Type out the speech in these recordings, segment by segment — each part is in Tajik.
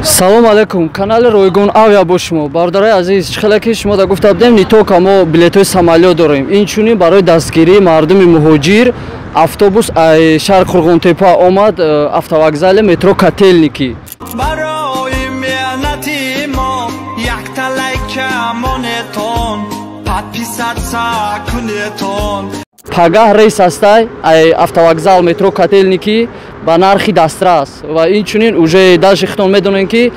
Салом алейкум, канали Ройгон Авиа бо шумо. Бародарои азиз, чӣ хеле ки шумо да гуфта будем, не только мо билетҳои самолёт дорем, инчунин барои дастгирии мардуми муҳоҷир автобус шаҳри Қурғонтепа омад, автовокзали метро Котельники. Барои меҳнати мо якта лайка монетон, подписаться кунетон. Пагаҳ рейс ҳастай ай автовокзал метро Котельники ба нархи дастрас, ва инчунин уже дальше хитон медонем, ки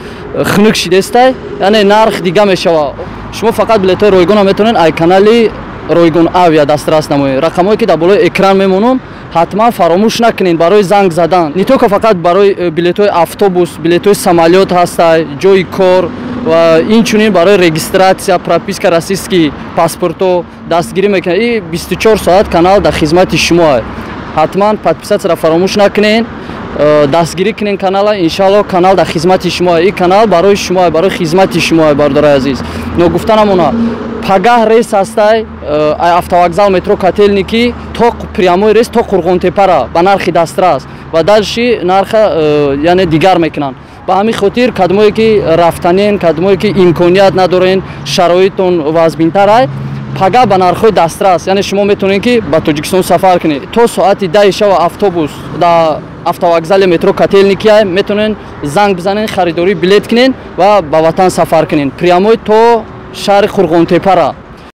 хунук шидестай, яъне нарх дига мешава. Шумо фақат билетҳои ройгона метавонед ай канали Ройгон Авиа дастрас намоед. Рақамҳое, ки дар болои экран мемонам, ҳатман фаромӯш накунед барои занг задан. Не только фақат барои билетҳои автобус, билетҳои самолёт ҳастай, ҷои кор ва инчунин барои регистрация, прописка, российский паспорто дастгирӣ мекунад. И 24 соат канал дар хизмати шумо. Ҳатман подписаться ро фаромӯш накунед, дастгирӣ кунед канала. Иншалло, канал дар хизмати шумо. И канал барои шумо, барои хизмати шумо. Бародарои азиз, ногуфта намона, пагаҳ рейс ҳастай автовокзал метро Котельники то прямой рейс то Қурғонтепара ба нархи дастрас, ва дальше нарха яъне дигар мекунанд. Ба ҳамин хотир кадомое ки рафтанен, кадомое ки имконият надорен, шароитон вазбинтарай, пага ба нархҳои дастрас, яъне шумо метавонед, ки ба Тоҷикистон сафар кунед. То соати 10-и шава автобус дар автовокзали метро Котельникия, метавонед занг бизанед, харидорӣ билет кунед ва ба ватан сафар кунед, прямой то шаҳри Қурғонтепара.